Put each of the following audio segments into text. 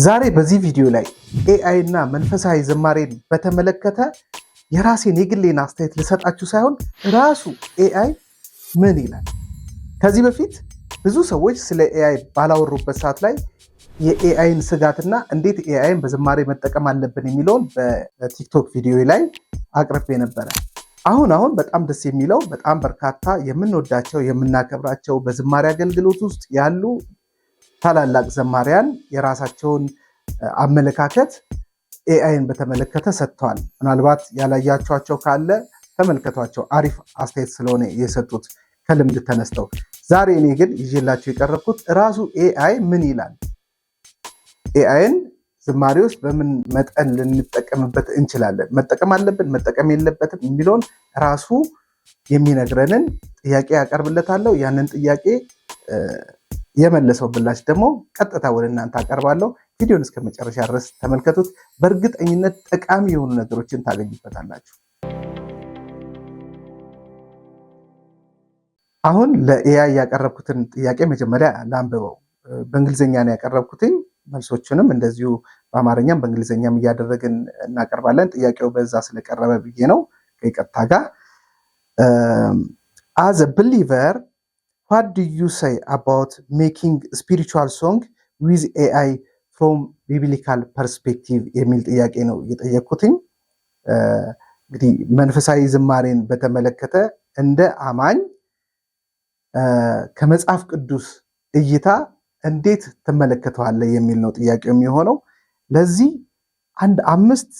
ዛሬ በዚህ ቪዲዮ ላይ AI እና መንፈሳዊ ዝማሬን በተመለከተ የራሴን የግሌን አስተያየት ልሰጣችሁ ሳይሆን ራሱ AI ምን ይላል? ከዚህ በፊት ብዙ ሰዎች ስለ AI ባላወሩበት ሰዓት ላይ የ AI ን ስጋትና እንዴት AI ን በዝማሬ መጠቀም አለብን የሚለውን በ TikTok ቪዲዮ ላይ አቅርቤ ነበረ። አሁን አሁን በጣም ደስ የሚለው በጣም በርካታ የምንወዳቸው፣ የምናከብራቸው፣ በዝማሬ አገልግሎት ውስጥ ያሉ ታላላቅ ዘማሪያን የራሳቸውን አመለካከት AI ን በተመለከተ ሰጥተዋል። ምናልባት ያላያችኋቸው ካለ ተመልከቷቸው። አሪፍ አስተያየት ስለሆነ የሰጡት ከልምድ ተነስተው። ዛሬ እኔ ግን ይዤላችሁ የቀረብኩት ራሱ AI ምን ይላል፣ AI ን ዝማሬ ውስጥ በምን መጠን ልንጠቀምበት እንችላለን፣ መጠቀም አለብን፣ መጠቀም የለበትም የሚለውን ራሱ የሚነግረንን ጥያቄ ያቀርብለታለሁ። ያንን ጥያቄ የመለሰው ምላሽ ደግሞ ቀጥታ ወደ እናንተ አቀርባለሁ። ቪዲዮን እስከ መጨረሻ ድረስ ተመልከቱት። በእርግጠኝነት ጠቃሚ የሆኑ ነገሮችን ታገኙበታላችሁ። አሁን ለ AI ያቀረብኩትን ጥያቄ መጀመሪያ ላንብበው። በእንግሊዝኛ ነው ያቀረብኩትኝ። መልሶቹንም እንደዚሁ በአማርኛም በእንግሊዝኛም እያደረግን እናቀርባለን። ጥያቄው በዛ ስለቀረበ ብዬ ነው ከይቅርታ ጋር። "As a believer, what do you say about making spiritual song with AI from biblical perspective?" የሚል ጥያቄ ነው የጠየቅኩትኝ። እንግዲህ መንፈሳዊ ዝማሬን በተመለከተ እንደ አማኝ ከመጽሐፍ ቅዱስ እይታ እንዴት ትመለከተዋለህ የሚል ነው ጥያቄው የሚሆነው። ለዚህ አንድ አምስት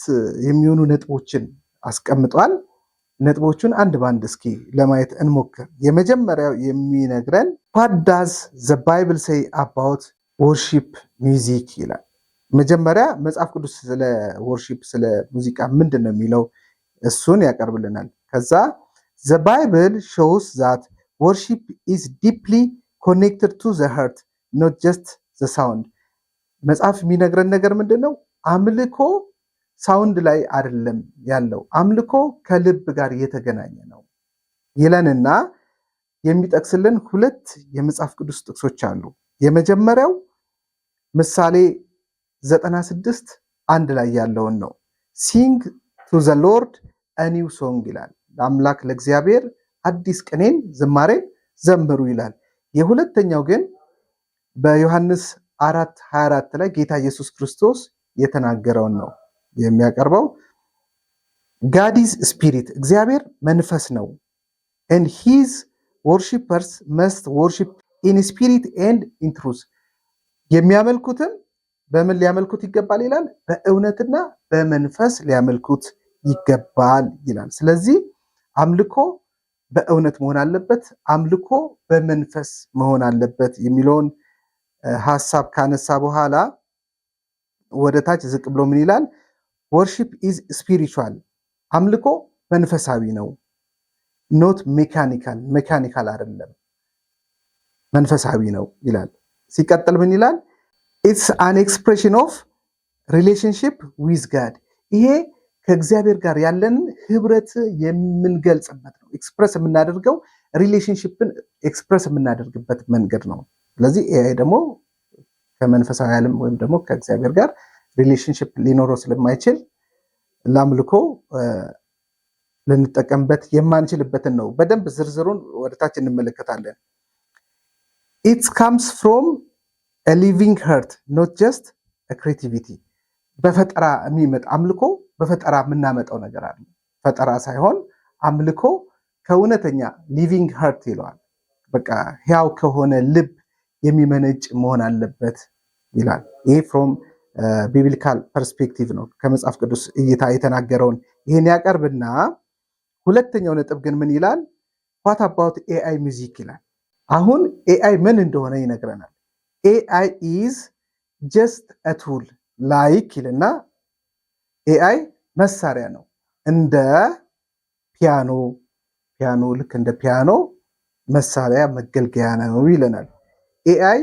የሚሆኑ ነጥቦችን አስቀምጧል። ነጥቦቹን አንድ በአንድ እስኪ ለማየት እንሞክር። የመጀመሪያው የሚነግረን "What does the Bible say about worship music?" ይላል። መጀመሪያ መጽሐፍ ቅዱስ ስለ worship፣ ስለ ሙዚቃ ምንድን ነው የሚለው እሱን ያቀርብልናል። ከዛ "The Bible shows that worship is deeply connected to the heart, not just the sound።" መጽሐፍ የሚነግረን ነገር ምንድን ነው? አምልኮ sound ላይ አይደለም ያለው፣ አምልኮ ከልብ ጋር የተገናኘ ነው ይለንና የሚጠቅስልን ሁለት የመጽሐፍ ቅዱስ ጥቅሶች አሉ። የመጀመሪያው ምሳሌ 96:1 ላይ ያለውን ነው። "Sing to the Lord a new song" ይላል። ለአምላክ ለእግዚአብሔር አዲስ ቅኔን ዝማሬን ዘምሩ ይላል። የሁለተኛው ግን በዮሐንስ 4:24 ላይ ጌታ ኢየሱስ ክርስቶስ የተናገረውን ነው የሚያቀርበው። "God is spirit" እግዚአብሔር መንፈስ ነው፣ "and his worshippers must worship in spirit and in truth" የሚያመልኩትም በምን ሊያመልኩት ይገባል ይላል? በእውነትና በመንፈስ ሊያመልኩት ይገባል ይላል። ስለዚህ አምልኮ በእውነት መሆን አለበት፣ አምልኮ በመንፈስ መሆን አለበት የሚለውን ሀሳብ ካነሳ በኋላ ወደ ታች ዝቅ ብሎ ምን ይላል? "Worship is spiritual" አምልኮ መንፈሳዊ ነው። "Not mechanical" mechanical አይደለም፣ መንፈሳዊ ነው ይላል። ሲቀጥል ምን ይላል? "It's an expression of relationship with God" ይሄ ከእግዚአብሔር ጋር ያለንን ህብረት የምንገልጽበት ነው። Express የምናደርገው፣ relationship ን express የምናደርግበት መንገድ ነው። ስለዚህ AI ደግሞ ከመንፈሳዊ ዓለም ወይም ደግሞ ከእግዚአብሔር ጋር relationship ሊኖረው ስለማይችል ለአምልኮ ልንጠቀምበት የማንችልበትን ነው። በደንብ ዝርዝሩን ወደታች እንመለከታለን። "It comes from living heart, not just creativity።" በፈጠራ የሚመጣ አምልኮ በፈጠራ የምናመጣው ነገር አለ። ፈጠራ ሳይሆን አምልኮ ከእውነተኛ living heart ይለዋል። በቃ ህያው ከሆነ ልብ የሚመነጭ መሆን አለበት ይላል። ይሄ from biblical perspective ነው፣ ከመጽሐፍ ቅዱስ እይታ የተናገረውን ይህን ያቀርብና ሁለተኛው ነጥብ ግን ምን ይላል? "What about AI music?" ይላል። አሁን AI ምን እንደሆነ ይነግረናል። "AI is just a tool like" ይልና AI መሳሪያ ነው፣ እንደ ፒያኖ፣ ፒያኖ ልክ እንደ ፒያኖ መሳሪያ መገልገያ ነው ይለናል። AI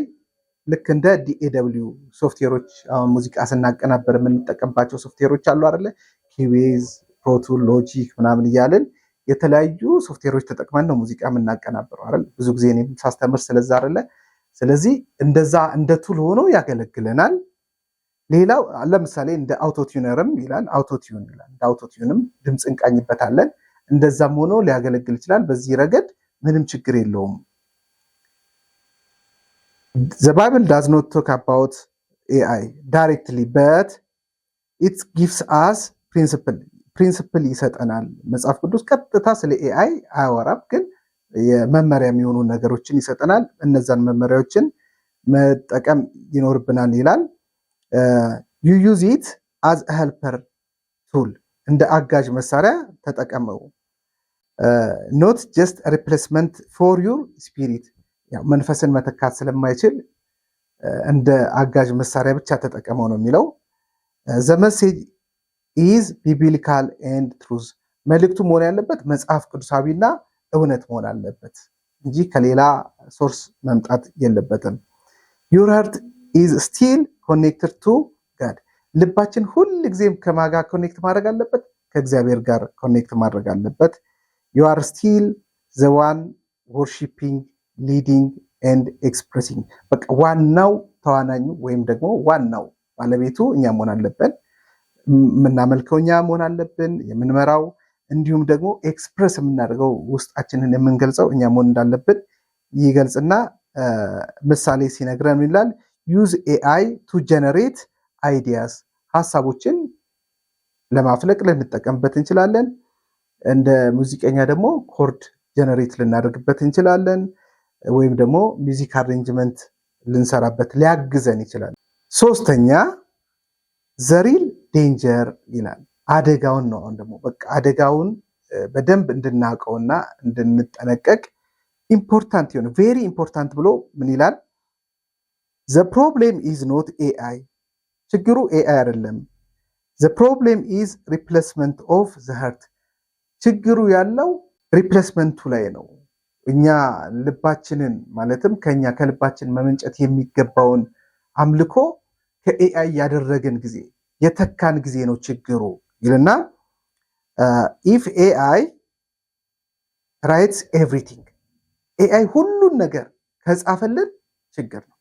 ልክ እንደ DAW ሶፍትዌሮች፣ አሁን ሙዚቃ ስናቀናበር የምንጠቀምባቸው ሶፍትዌሮች አሉ አይደለ? Cubase፣ Pro Tools፣ Logic ምናምን እያልን የተለያዩ ሶፍትዌሮች ተጠቅመን ነው ሙዚቃ የምናቀናብረው አይደል? ብዙ ጊዜ እኔም ሳስተምር ስለዛ አይደለ? ስለዚህ እንደዛ እንደ tool ሆኖ ያገለግለናል። ሌላው ለምሳሌ እንደ autotuner ም ይላል፣ autotune ይላል። እንደ autotune ም ድምፅ እንቃኝበታለን። እንደዛም ሆኖ ሊያገለግል ይችላል። በዚህ ረገድ ምንም ችግር የለውም። The Bible does not talk about AI directly, but it gives us principle። Principle ይሰጠናል። መጽሐፍ ቅዱስ ቀጥታ ስለ AI አያወራም፣ ግን የመመሪያ የሚሆኑ ነገሮችን ይሰጠናል። እነዛን መመሪያዎችን መጠቀም ይኖርብናል ይላል። You use it as helper tool፣ እንደ አጋዥ መሳሪያ ተጠቀመው። Not just replacement for your spirit፣ መንፈስን መተካት ስለማይችል እንደ አጋዥ መሳሪያ ብቻ ተጠቀመው ነው የሚለው። The message is biblical and truth፣ መልእክቱ መሆን ያለበት መጽሐፍ ቅዱሳዊና እውነት መሆን አለበት እንጂ ከሌላ source መምጣት የለበትም። Your heart is still connected to God፣ ልባችን ሁል ጊዜም ከማን ጋ connect ማድረግ አለበት? ከእግዚአብሔር ጋር connect ማድረግ አለበት። You are still the one worshiping, leading and expressing። በቃ ዋናው ተዋናኙ ወይም ደግሞ ዋናው ባለቤቱ እኛ መሆን አለብን። የምናመልከው እኛ መሆን አለብን፣ የምንመራው እንዲሁም ደግሞ express የምናደርገው፣ ውስጣችንን የምንገልጸው እኛ መሆን እንዳለብን ይገልጽና ምሳሌ ሲነግረን ምን ይላል? Use AI to generate ideas፣ ሀሳቦችን ለማፍለቅ ልንጠቀምበት እንችላለን። እንደ ሙዚቀኛ ደግሞ chord generate ልናደርግበት እንችላለን፣ ወይም ደግሞ music arrangement ልንሰራበት ሊያግዘን ይችላል። ሶስተኛ the real danger ይላል። አደጋውን ነው። አሁን ደግሞ በቃ አደጋውን በደንብ እንድናውቀውና እንድንጠነቀቅ important የሆነ፣ very important ብሎ ምን ይላል? The problem is not AI፣ ችግሩ AI አይደለም። The problem is replacement of the heart፣ ችግሩ ያለው replacement ኡ ላይ ነው። እኛ ልባችንን ማለትም ከኛ ከልባችን መመንጨት የሚገባውን አምልኮ ከ AI ያደረግን ጊዜ፣ የተካን ጊዜ ነው ችግሩ ይልና if AI writes everything፣ AI ሁሉን ነገር ከጻፈልን ችግር ነው።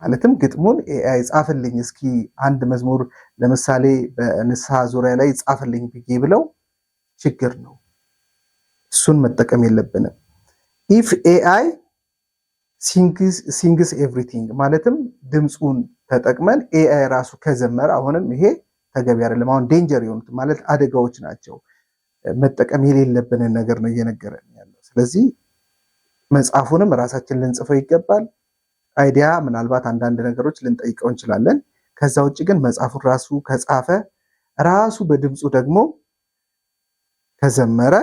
ማለትም ግጥሙን AI ጻፍልኝ፣ እስኪ አንድ መዝሙር ለምሳሌ በንስሐ ዙሪያ ላይ ጻፍልኝ ብዬ ብለው ችግር ነው። እሱን መጠቀም የለብንም። If AI sings everything፣ ማለትም ድምፁን ተጠቅመን AI ራሱ ከዘመረ አሁንም ይሄ ተገቢ አይደለም። አሁን danger የሆኑት ማለት አደጋዎች ናቸው። መጠቀም የሌለብንን ነገር ነው እየነገረን ያለው። ስለዚህ መጽሐፉንም ራሳችን ልንጽፈው ይገባል። Idea ምናልባት አንዳንድ ነገሮች ልንጠይቀው እንችላለን። ከዛ ውጭ ግን መጽሐፉን ራሱ ከጻፈ፣ ራሱ በድምፁ ደግሞ ከዘመረ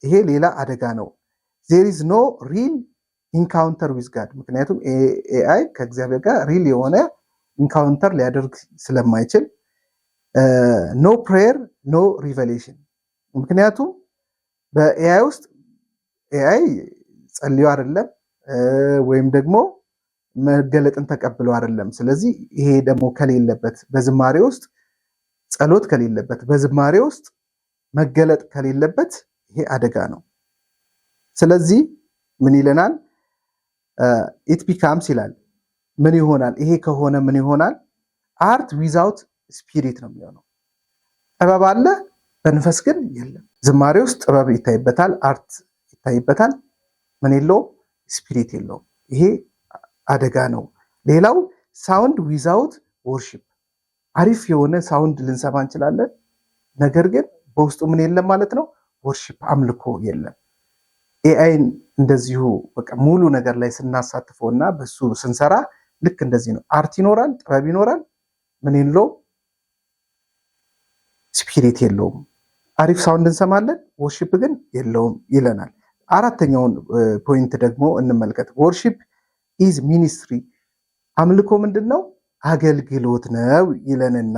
ይሄ ሌላ አደጋ ነው። There is no real encounter with God። ምክንያቱም AI ከእግዚአብሔር ጋር real የሆነ encounter ሊያደርግ ስለማይችል፣ no prayer, no revelation። ምክንያቱም በ AI ውስጥ AI ጸልዮ አይደለም ወይም ደግሞ መገለጥን ተቀብሎ አይደለም። ስለዚህ ይሄ ደግሞ ከሌለበት፣ በዝማሬ ውስጥ ጸሎት ከሌለበት፣ በዝማሬ ውስጥ መገለጥ ከሌለበት ይሄ አደጋ ነው። ስለዚህ ምን ይለናል? It becomes ይላል። ምን ይሆናል? ይሄ ከሆነ ምን ይሆናል? Art without spirit ነው የሚሆነው። ጥበብ አለ፣ መንፈስ ግን የለም። ዝማሬ ውስጥ ጥበብ ይታይበታል፣ art ይታይበታል። ምን የለውም? Spirit የለውም። ይሄ አደጋ ነው። ሌላው sound without worship፣ አሪፍ የሆነ sound ልንሰማ እንችላለን፣ ነገር ግን በውስጡ ምን የለም ማለት ነው? Worship፣ አምልኮ የለም። AI ን እንደዚሁ በቃ ሙሉ ነገር ላይ ስናሳትፈው እና በሱ ስንሰራ ልክ እንደዚህ ነው። Art ይኖራል፣ ጥበብ ይኖራል፣ ምን የለውም? Spirit የለውም። አሪፍ sound እንሰማለን፣ worship ግን የለውም ይለናል። አራተኛውን point ደግሞ እንመልከት። Worship is ministry፣ አምልኮ ምንድን ነው? አገልግሎት ነው ይለንና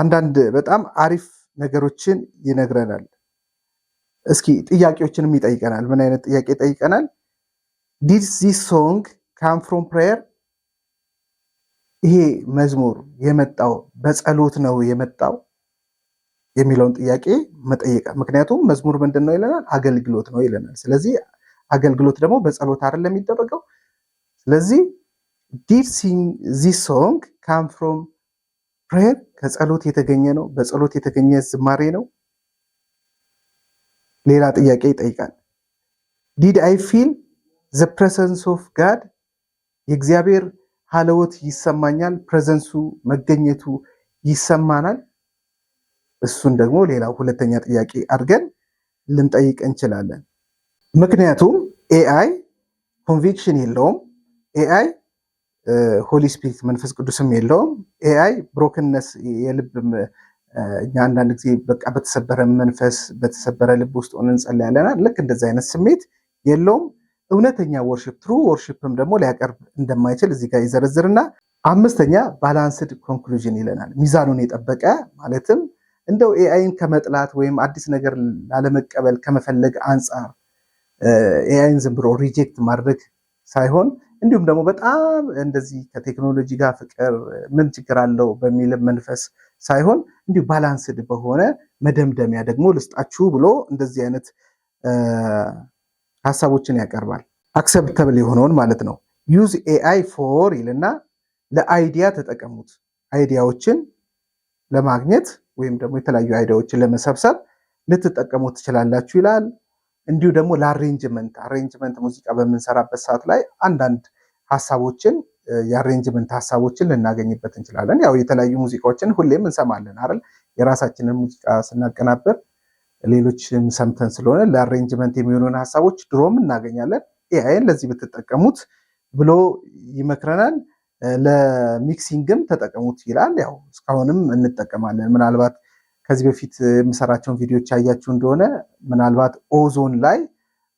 አንዳንድ በጣም አሪፍ ነገሮችን ይነግረናል። እስኪ ጥያቄዎችንም ይጠይቀናል። ምን አይነት ጥያቄ ይጠይቀናል? Did this song come from prayer? ይሄ መዝሙር የመጣው በጸሎት ነው የመጣው የሚለውን ጥያቄ መጠየቅ። ምክንያቱም መዝሙር ምንድን ነው ይለናል? አገልግሎት ነው ይለናል። ስለዚህ አገልግሎት ደግሞ በጸሎት አይደለም የሚደረገው። ስለዚህ Did this song come from prayer? ከጸሎት የተገኘ ነው? በጸሎት የተገኘ ዝማሬ ነው? ሌላ ጥያቄ ይጠይቃል። Did I feel the presence of God? የእግዚአብሔር ሀልዎት ይሰማኛል? Presence ኡ መገኘቱ ይሰማናል? እሱን ደግሞ ሌላው ሁለተኛ ጥያቄ አድርገን ልንጠይቅ እንችላለን። ምክንያቱም AI conviction የለውም። AI Holy Spirit መንፈስ ቅዱስም የለውም። AI brokenness የልብ፣ እኛ አንዳንድ ጊዜ በቃ በተሰበረ መንፈስ በተሰበረ ልብ ውስጥ ሆነን እንጸልያለን። ልክ እንደዚህ አይነት ስሜት የለውም። እውነተኛ worship፣ true worship ም ደግሞ ሊያቀርብ እንደማይችል እዚህ ጋር ይዘረዝርና አምስተኛ balanced conclusion ይለናል። ሚዛኑን የጠበቀ፣ ማለትም እንደው AI ን ከመጥላት ወይም አዲስ ነገር ላለመቀበል ከመፈለግ አንጻር AI ን ዝም ብሎ reject ማድረግ ሳይሆን፣ እንዲሁም ደግሞ በጣም እንደዚህ ከቴክኖሎጂ ጋር ፍቅር ምን ችግር አለው በሚል መንፈስ ሳይሆን፣ እንዲሁ balanced በሆነ መደምደሚያ ደግሞ ልስጣችሁ ብሎ እንደዚህ አይነት ሀሳቦችን ያቀርባል። Acceptable የሆነውን ማለት ነው። Use AI for ይልና ለ idea ተጠቀሙት። Idea ዎችን ለማግኘት ወይም ደግሞ የተለያዩ idea ዎችን ለመሰብሰብ ልትጠቀሙት ትችላላችሁ ይላል። እንዲሁ ደግሞ ለ arrangement፣ ሙዚቃ በምንሰራበት ሰዓት ላይ አንዳንድ ሀሳቦችን፣ የ arrangement ሀሳቦችን ልናገኝበት እንችላለን። ያው የተለያዩ ሙዚቃዎችን ሁሌም እንሰማለን አይደል? የራሳችንን ሙዚቃ ስናቀናብር ሌሎችን ሰምተን ስለሆነ ለ arrangement የሚሆኑን ሀሳቦች ድሮም እናገኛለን። AI ን ለዚህ ብትጠቀሙት ብሎ ይመክረናል። ለ mixing ም ተጠቀሙት ይላል። ያው እስካሁንም እንጠቀማለን። ምናልባት ከዚህ በፊት የምሰራቸውን ቪዲዮዎች ያያችሁ እንደሆነ ምናልባት ኦዞን ላይ፣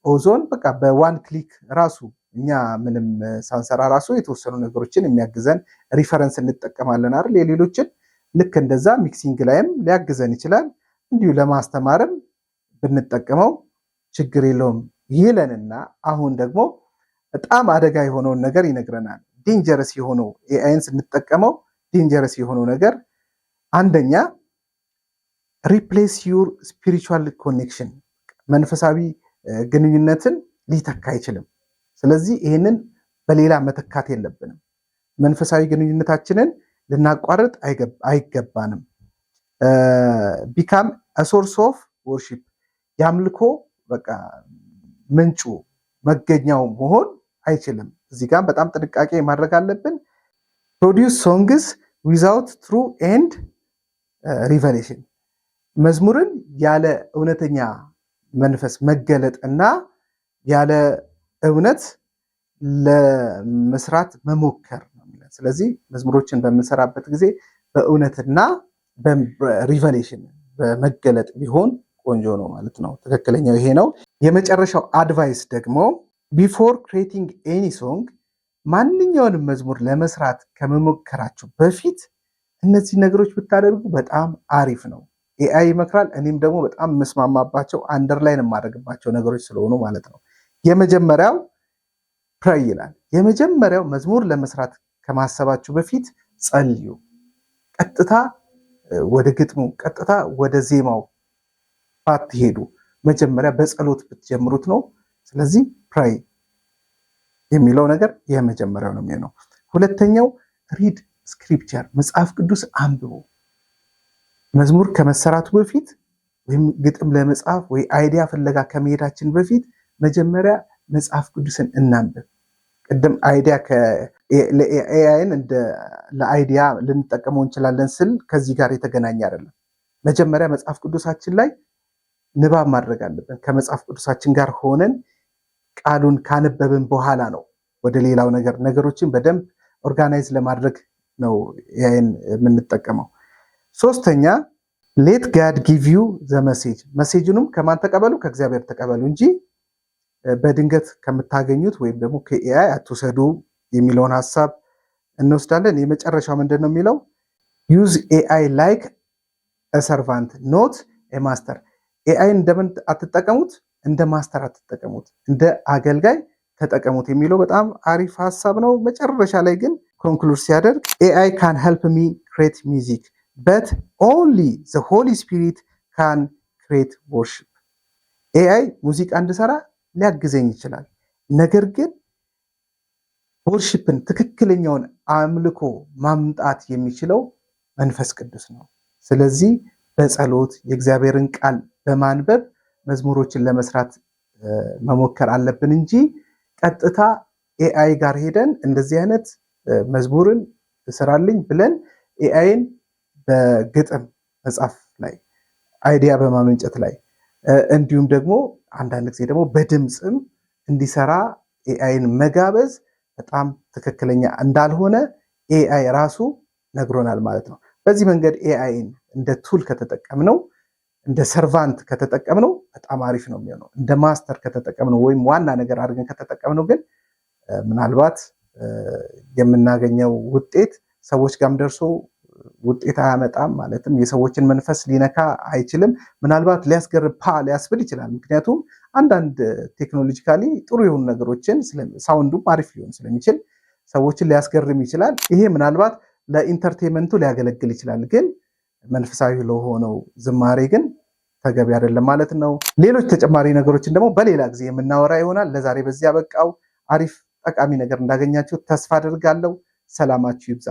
ኦዞን በቃ በ one click ራሱ እኛ ምንም ሳንሰራ ራሱ የተወሰኑ ነገሮችን የሚያግዘን reference እንጠቀማለን አይደል? የሌሎችን። ልክ እንደዛ mixing ላይም ሊያግዘን ይችላል። እንዲሁ ለማስተማርም ብንጠቀመው ችግር የለውም ይለንና አሁን ደግሞ በጣም አደጋ የሆነውን ነገር ይነግረናል። Dangerous የሆነው፣ AI ን ስንጠቀመው dangerous የሆነው ነገር አንደኛ replace your spiritual connection፣ መንፈሳዊ ግንኙነትን ሊተካ አይችልም። ስለዚህ ይህንን በሌላ መተካት የለብንም። መንፈሳዊ ግንኙነታችንን ልናቋርጥ አይገባንም። Become source of worship፣ የአምልኮ በቃ ምንጩ መገኛው መሆን አይችልም። እዚህ ጋር በጣም ጥንቃቄ ማድረግ አለብን። Produce songs without truth and revelation፣ መዝሙርን ያለ እውነተኛ መንፈስ መገለጥ እና ያለ እውነት ለመስራት መሞከር ነው። ስለዚህ መዝሙሮችን በምንሰራበት ጊዜ በእውነትና በ revelation በመገለጥ ቢሆን ቆንጆ ነው ማለት ነው። ትክክለኛው ይሄ ነው። የመጨረሻው advice ደግሞ before creating any song፣ ማንኛውንም መዝሙር ለመስራት ከመሞከራችሁ በፊት እነዚህ ነገሮች ብታደርጉ በጣም አሪፍ ነው። AI ይመክራል። እኔም ደግሞ በጣም የምስማማባቸው፣ underline የማደርግባቸው ነገሮች ስለሆኑ ማለት ነው። የመጀመሪያው pray ይላል። የመጀመሪያው መዝሙር ለመስራት ከማሰባችሁ በፊት ጸልዩ። ቀጥታ ወደ ግጥሙ፣ ቀጥታ ወደ ዜማው ባትሄዱ መጀመሪያ በጸሎት ብትጀምሩት ነው። ስለዚህ pray የሚለው ነገር የመጀመሪያው ነው የሚሆነው። ሁለተኛው read scripture፣ መጽሐፍ ቅዱስ አንብቡ። መዝሙር ከመሰራቱ በፊት ወይም ግጥም ለመጻፍ ወይ idea ፍለጋ ከመሄዳችን በፊት መጀመሪያ መጽሐፍ ቅዱስን እናንብብ። ቅድም idea AI ን እንደ ለ idea ልንጠቀመው እንችላለን ስል ከዚህ ጋር የተገናኘ አይደለም። መጀመሪያ መጽሐፍ ቅዱሳችን ላይ ንባብ ማድረግ አለብን። ከመጽሐፍ ቅዱሳችን ጋር ሆነን ቃሉን ካነበብን በኋላ ነው ወደ ሌላው ነገር፣ ነገሮችን በደንብ organize ለማድረግ ነው AI ን የምንጠቀመው። ሶስተኛ let God give you the message። Message ኡንም ከማን ተቀበሉ? ከእግዚአብሔር ተቀበሉ እንጂ በድንገት ከምታገኙት ወይም ደግሞ ከ AI አትውሰዱ የሚለውን ሀሳብ እንወስዳለን። የመጨረሻው ምንድን ነው የሚለው? Use AI like servant, not master። AI እንደምን አትጠቀሙት? እንደ master አትጠቀሙት፣ እንደ አገልጋይ ተጠቀሙት የሚለው በጣም አሪፍ ሀሳብ ነው። መጨረሻ ላይ ግን conclude ሲያደርግ AI can help me create music, but only the Holy Spirit can create worship። AI ሙዚቃ እንድሰራ ሊያግዘኝ ይችላል፣ ነገር ግን Worship ን ትክክለኛውን አምልኮ ማምጣት የሚችለው መንፈስ ቅዱስ ነው። ስለዚህ በጸሎት፣ የእግዚአብሔርን ቃል በማንበብ መዝሙሮችን ለመስራት መሞከር አለብን እንጂ ቀጥታ AI ጋር ሄደን እንደዚህ አይነት መዝሙርን ስራልኝ ብለን AI ን በግጥም መጻፍ ላይ፣ idea በማመንጨት ላይ፣ እንዲሁም ደግሞ አንዳንድ ጊዜ ደግሞ በድምፅም እንዲሰራ AI ን መጋበዝ በጣም ትክክለኛ እንዳልሆነ AI ራሱ ነግሮናል ማለት ነው። በዚህ መንገድ AI ን እንደ tool ከተጠቀምነው፣ እንደ servant ከተጠቀምነው በጣም አሪፍ ነው የሚሆነው። እንደ master ከተጠቀምነው ወይም ዋና ነገር አድርገን ከተጠቀምነው ግን ምናልባት የምናገኘው ውጤት ሰዎች ጋርም ደርሶ ውጤት አያመጣም። ማለትም የሰዎችን መንፈስ ሊነካ አይችልም። ምናልባት ሊያስገርም፣ ፓ ሊያስብል ይችላል። ምክንያቱም አንዳንድ technologically ጥሩ የሆኑ ነገሮችን sound ኡም አሪፍ ሊሆን ስለሚችል ሰዎችን ሊያስገርም ይችላል። ይሄ ምናልባት ለ entertainment ኡ ሊያገለግል ይችላል። ግን መንፈሳዊ ለሆነው ዝማሬ ግን ተገቢ አይደለም ማለት ነው። ሌሎች ተጨማሪ ነገሮችን ደግሞ በሌላ ጊዜ የምናወራ ይሆናል። ለዛሬ በዚህ አበቃው። አሪፍ ጠቃሚ ነገር እንዳገኛችሁ ተስፋ አድርጋለሁ። ሰላማችሁ ይብዛ።